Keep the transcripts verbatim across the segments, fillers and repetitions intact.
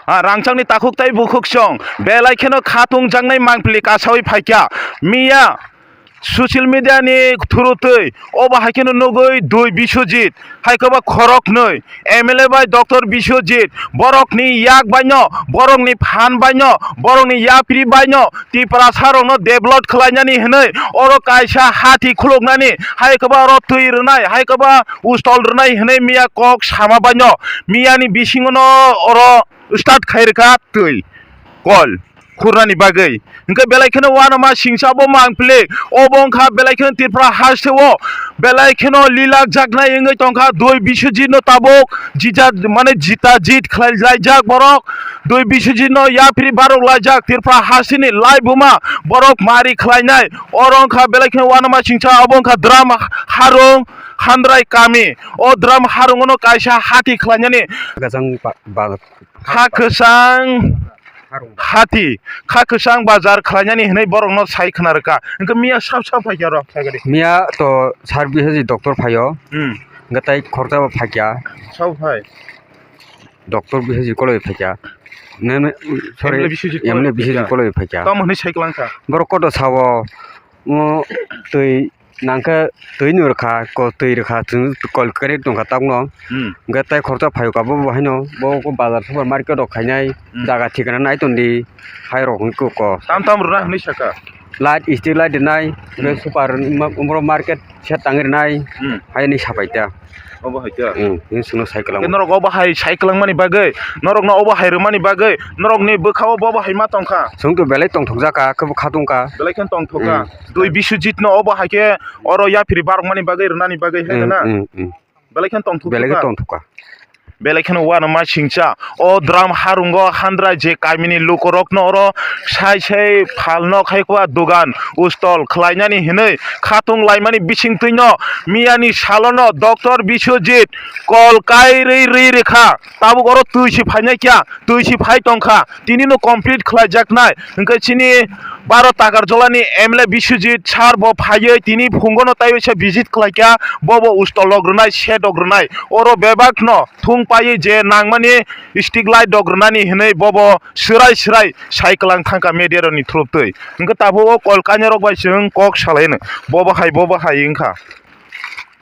Ah, rangchakni takhuk tei bukhuk song belai kheno khatung jaknai mangpili kasawi phaikha. Miya social media ni through twi obo hai kheno nugwi dui Biswajit, hai khe ba khoroknwi M L A bai Doctor Biswajit, borokni yak baino, borokni phan baino, borokni yapri baino Tiprasa rokno develop khlainani hwnwi oro kaisa hati khuluknani, hai khe ba oro twi rwnai, hai khe ba ustol rwnai hwnwi miya kok sama baino. Miyani bisingono oro start khai rwkha twi kol khurnani bagwi. Hwnkhe belai kheno uanama singsa bo mangpili. Obo wngkha belai kheno Tripura hasteo belai kheno lilak jaknai wngwi tongkha. Dui Biswajit no tabuk jija, mane jita jit khlai laijak borok. Dui Biswajit no yapri barok laijak Tripura hasteni lai buma borok mari khlainai. Oro wngkha belai kheno uanama singsa, obo wngkha Dram Harung Handrai kami. O Dram Harungo no kaisa hati khlainani. Gajang ba-, ba-, kha kwchang hati, kha kwchang bazar khlainani hwnwi borokno sai khna rwkha. Hwnkhe miya sab sab phaikha oro, phaikha de. Miya to sar Biswajit doctor phaio. Hmm. Hwnkhe tai khoroksa bo phaikha. Sabo phai? Doctor Biswajit koloi phaikha. Nene, sorry, M L A Biswajit M L A koloi Biswajit phaikha. Koloi phaikha. Tamo hwnwi sai kwlang kha? Borok koto sabo, o, twi Nangkhe twi no rwkha, ko twi rwkha, chwng kol kwrwi tongkha tabukno. Hmm. Hwnkhe tai khoroksa phaio ka, bo bo haino, bo kok bazar super market rok khainai, hmm, jaga thikana nai tongdi, hai rok hwnkhe ko. Tam tam rwna hwnwi saka. Light, street light rwnai, hmm, hwnkhe super, ma-, umro market shed tangwi rwnai, hmm, hai hwnwi sapai ta. Obo hai khe. Hmm, hwnwi chwngno sai kwlangma. Norok obo hai sai kwlangmani bagwi, norokno obo hai rwmani bagwi, norokni bwkha-o bo obo hai ma tongkha. Chwng to belai tongthokjak kha, khe bo kha tongkha. Belai kheno tongthok kha. Hmm. Dui Biswajit no obo hai khe oro yapri barokmani bagwi rwnani bagwi hai hmm, na. Hmm, hmm. Belai kheno tongthok belai khe kha. Tongthok kha. Belai kheno uanama singcha. O Dram Harungo handrai je kamini lukorokno oro sai sai phalno khai kha dogan ustol khlainani hinwi khatung laimani bisingtwino miyani salono Doctor Biswajit kol kai rwi rwi rwkha. Tabuk oro twi se phainai kya, twi se phai tongkha. Tini no complete khlaijaknai. Hwnkhe chini Baro Takarjolani M L A Biswajit sir bo phaiwi tini phungono taiwi se visit khlaikha, bobo ustolrok rwnai, sedok rwnai. Oro bebakno thung paiwi je nangmani stick light rok rwnani hinwi bobo swrai swrai sai kwlang thangkha media rokni through twi. Hwnkhe tabuk o kol kainarok bai chwng kok salaino. Bobo hai, bobo hai wngkha.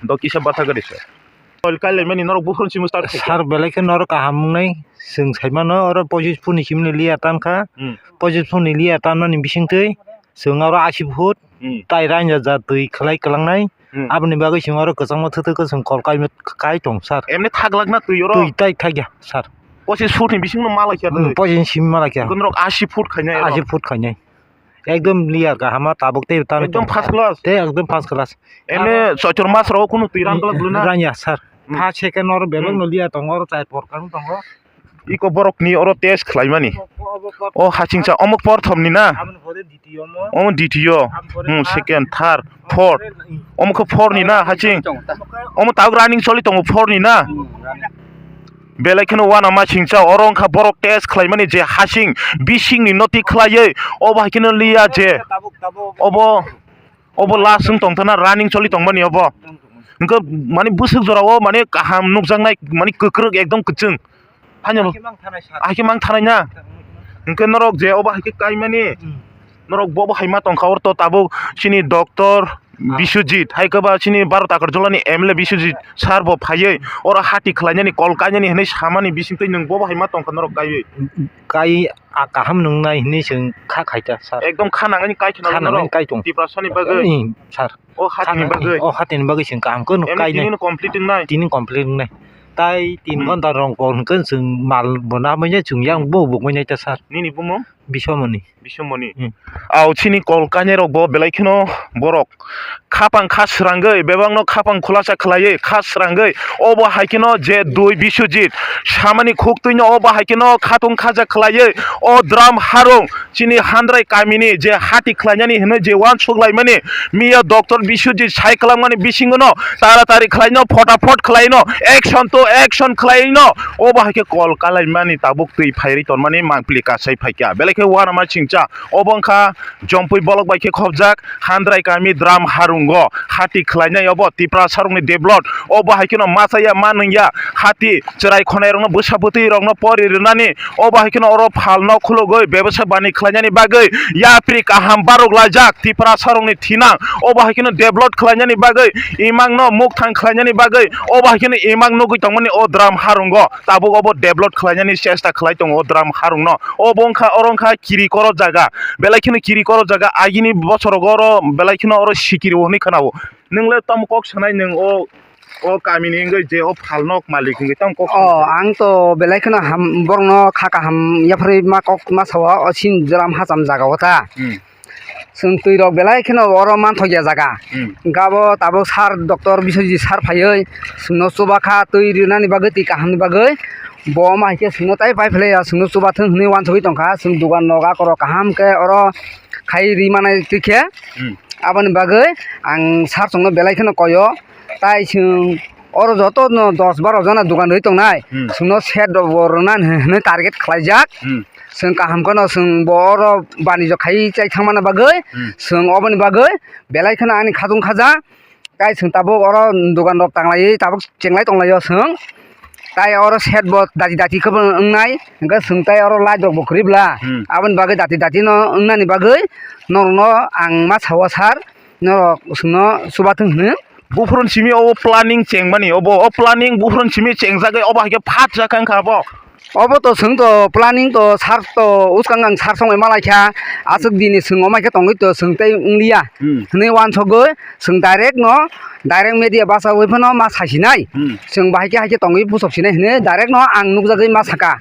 Do kisa batha gari se. Kol kailaimani norok buphuru simi start khaikha. Sir, belai khe norok kaham wngnai. Chwng saimano oro pochis phut ni simi liya tankha. Hmm. Pochis phut ni liya tanmani bisingtwi chwng oro ashi phut hmm, tai rainja ja twi khlai kwlangnai. Hmm. Aboni bagwi chwng oro kwchangma thwk thwk khe chwng kol kai, kai tong sir. Emni thaglakna twi oro? Twi tai thakya sir. Pochis phut ni bisingno ma laikha hmm, twi? Pochis ni simi ma laikha. Norok ashi phut khainai oro? Ashi phut khainai. Ekdom liya kaham tabuk tei tamo ekdom tong. First class. Tei ekdom first class. Emne aro choitor mas rok kunu twi ram glak luna. Ranya sir. Hmm. First second oro bebak hmm, no liya tongo, oro chai por kang tongo. Iko borok ni oro test khlai mani. Obo, obo, obo, o hachingcha omo porthom ni na? Aboni pore D T O mo. Omo D T O. Aboni pore hmm, third. Second, third, fourth. Omo khe four ni na haching? Omo tabuk running choli tongo four ni na? Hmm, running. Belai kheno uanama singcha oro wngkha borok test khlaimani je hasing bisingni noti khlaiwi obo hai kheno liya je obo, obo last wng tongthana running choli tongmani obo. Hwnkhe mani bwswk jorao mani kaham nukjaknai mani kwkrwk ekdom kwchwng. Haino ahai khe mang thanai na? Hwnkhe norok je obo hai khe kaimani. Hmm. Norok bo bo hai ma tongkha, oro to tabuk chini doctor ah. Biswajit, hai khe ba chini Baro Takarjolani M L A Biswajit sir bo phaiwi oro hati khlainani, kol kainani hinwi samani bisingtwi nwng bo bo hai ma tongkha norok kaiwi? Kai a kaham nungnai hinwi chwng kha khaita sir. Ekdom kha nangani kai khna kha nangani norok kai tong. Tiprasani bagwi. Sir. O hatini bagwi. O hatini bagwi chwng kaham khe nuk emni kainai. Tini complete wngnai? Tini complete wngnai. Tai tin hmm. Ghonta rong por hwnkhe chwng mal bo na manya chwng yang bo bo manya ta sir. Nini bumung? Biswamoni. Biswamoni. Hmm. Au chini kol kainai rok bo belai kheno borok khapang kha srangwi bebakno khapang khulasa khlaiwi kha srangwi obo hai kheno je dui Biswajit samani khuktwino obo hai kheno khatung khaja khlaiwi o Dram Harung chini handrai kamini je hati khlainani hinwi je uansuk laimani miya doctor Biswajit sai kwlangmani bisingono taratari khlaino photapot khlaino action to action khlaino obo hai khe kol kalaimani tabuk twi phairwi tonmani mangpili kasai phaikha belai khe uanama chingcha. Obo wngkha Jompui bolok bai khe khopjak Handrai kami Dram Harungo hati khlainai obo Tiprasa rokni develop. Obo hai kheno masa ya ma nungya hati chwrai khonai rokno bwsa bwtwi rokno pori rwnani. Obo hai kheno oro phalno khulugwi bebasa bani khlainani bagwi yapri kaham barok laijak Tiprasa rokni thinang. Obo hai kheno develop khlainani bagwi imangno mukthang khlainani bagwi obo hai kheno imang nugwi tongmani o Dram Harungo. Tabuk obo develop khlainani chesta khlai tongo o Dram Harungno. Obo wngkha, oro wngkha kiri koro jaga. Belai kheno kiri koro jaga. Agini bosorogo oro belai kheno oro sikiri hwnwi khwnao. Nwng le tamo kok sanai nwng o, o kamini wngwi je o phalnok malik wngwi tamo kok O, sanai? Ang to belai kheno ham, borokno kha kaham yapharwi ma kok ma sao, o sin jora hacham jaga o ta. Hmm. Chwng twi rok belai kheno oro manthok ya jaga. Hmm. Hwnkhe abo tabuk sir, doctor Biswajit sir phaiwi chwngno chuba kha twi rwnani bagwi, twi kahamni bagwi. Bo ma hai khe chwngno tai pai phlai ya, chwngno chuba thung hwnwi uansugwi tong kha. Chwng dugan rok akorok kaham khe oro khai ri manai twi khe. Hmm. Aboni bagwi ang sir chwngno belai kheno koi o. Tai chwng oro joto no dos baro jona dugan rwi tongnai. Hmm. Chwngno set rok bo rwna hwnwi target khlaijak. Hmm. Chwng kaham kheno chwng bo oro banijak khai chai thangmani bagwi. Hmm. Chwng oboni bagwi belai kheno ani khatung khaja. Tai chwng tabuk oro dugan rok tanglaiwi tabuk chenglai tonglaio chwng. Tai oro set bo dati dati khe bo wngnai. Hwnkhe chwng tai oro light rok bo kwrwi bla. Hmm. Aboni bagwi dati dati no wngnani bagwi norokno ang ma sao sir. Norok chwngno chubathwng hwnwi. Buphuruni simi o planning chengmani, obo o planning buphuruni simi chengjagwi obo hai khe phat jakha wngkha abo. Obo to chwng to planning to sir to uskang ang sir songwi malaikha. Aswk dini chwng omai khe tongwi to chwng tei wngliya. Hmm. Hwnwi uansukgwi chwng direct no, direct media bachaui phano ma saisinai. Hmm. Chwng bahai khe hai khe tongwi puchok sinai hwnwi direct no ang nukjagwi ma saka.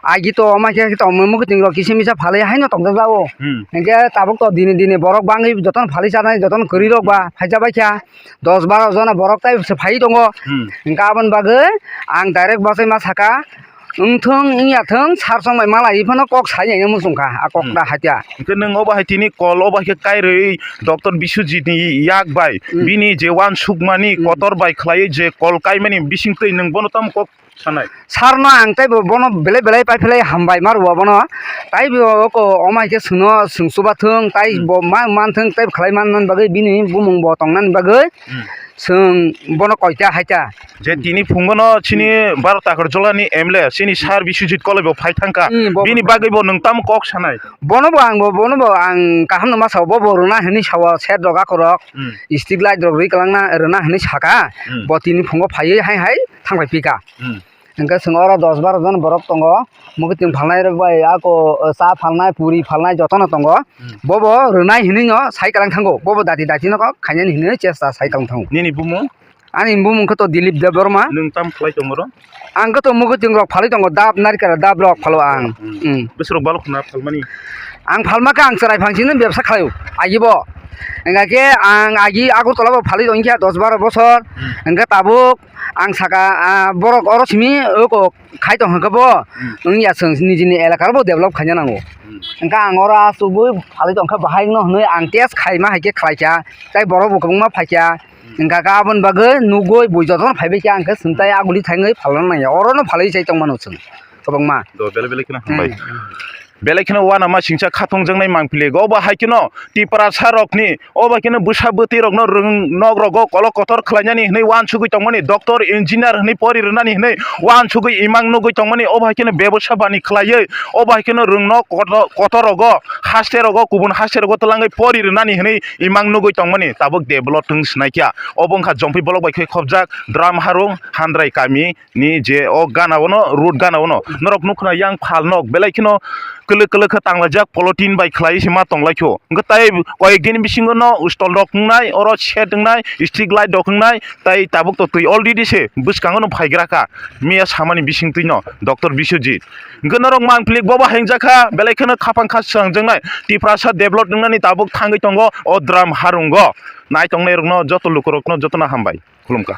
Agi to omo khe tongmung mwkhwtwng rok kisa misa phalwi haino tongjak jago. Hmm. Hinkhe tabuk to dini dini borok bangwi jotono phalwi chanai, jotono kwrwi rok ba phaijak bai kha. Dos baro jona borok tai se phai tongo. Hmm. Hinkhe aboni bagwi ang direct bachai ma saka, wngthung wngya thung, sir song bai malai phano kok sai nai muchung kha, a kok Hmm. da hatia. Hinkhe nwng obo hai tini call obo hai khe kairwi doctor Biswajit ni yak bai, Hmm. bini je uansukmani Hmm. kotor bai khlaiwi je call kaimani bisingtwi nwng bono tamo kok sanai. Sir no ang tei bo bono belai belai pai phlai hambai ma rwo bono. Tai bo oko omo hai khe chwngno chwng chuba thung, tai Hmm. bo ma man thung, tei khlai man man bagwi bini bumung bo tong nani bagwi Hmm. chwng bono koi ta hai ta. Je tini phungo no chini Hmm. Baro Takarjala ni M L A chini Sir Biswajit Koloi bo phai thang kha. Hmm, bo Bini bo. Bagwi bo nwng tamo kok sanai? Bono bo ang bo, bono bo ang kaham no ma sao, bo bo rwna hwnwi sao, set rok akhor rok, Hmm. Street light rok rwi kwlangna rwna hwnwi saka. Hmm. Bo tini phungo phaiwi hai hai thang pai phi kha. Hmm. Hwnkhe chwng oro dos baro jon borok tongo, mwkhwtwng phalnai rok bai ako, o, cha phalnai, puri phalnai jotono tongo. Hmm. Bobo rwnai hinwi no sai kwlang thango, bobo dati dati no kok khainani hinwi chesta sai kwlang thango. Nini bumung? Ani bumung khe to Dilip Debbarma. Nwng tamo khlai tongo oro? Ang khe to mwkhwtwng rok phalwi tongo, dab narikra dab rok phalo ang. Hmm. Hmm. Bwswrok balok khna phalmani? Ang phalma khe ang chwrai phang sini bebsa khlaio, agi bo. Hwnkha khe ang agi Agartala bo phalwi tong kha dos baro bosor. Hmm. Hwnkhe tabuk ang saka, ah, borok oro simi oko khai tong hwnkhe bo, Hmm. wngya chwng nijini elaka bo develop khaina nango. Hmm. Hwnkhe ang oro asugwi phalwi tong kha bahai no hwnwi ang test khaima hai khe khlai kha, tei borok bo kwbangma phai kha. Hmm. Hwnkha khe aboni bagwi nugwi bui jotono phai bai kha, ang khe chwng tai aguli thangwi phalna nangya, oro no phalwi chai tong mano chwng kwbangma. Do belai belai kheno hambai. Hmm. Belai kheno uanama singcha khatung jaknai mangpili go. Obo hai kheno Tiprasa rokni, obo hai kheno bwsa bwtwi rokno rwng nok rogo kolok kotor khlainani hwnwi uansugwi tongmani, doctor, engineer hwnwi pori rwnani hwnwi uansugwi imang nugwi tongmani, obo hai kheno bebosa bani khlaiwi, obo hai kheno rwng nok kotor, kotor rogo, haste rogo, kubun haste rogo twlangwi pori rwnani hwnwi imang nugwi tongmani, tabuk develop wng swnai kha. Obo wngkha Jompui bolok bai khe khopjak Dram Harung Handrai kami ni je o gana o no, road gana o no norok nukha yang phal nok belai kheno kwlwk kwlwk khe tanglaijak, polythene bai khlai se ma tonglaikho. Hwnkhe tai koyek din bisingo no stall rok wngnai, oro shed wngnai, street light rok wngnai, tai tabuk to twi already se bwskango no phaigra kha miya samani bisingtwi no doctor Biswajit. Hwnkhe norok mangpili bobo hengjakha, belai kheno khapang kha swrangjaknai, Tiprasa develop wngnani tabuk thangwi tongo o Dram Harungo. Nai tongnai rokno joto lukurokno jotono hambai. Khulumkha.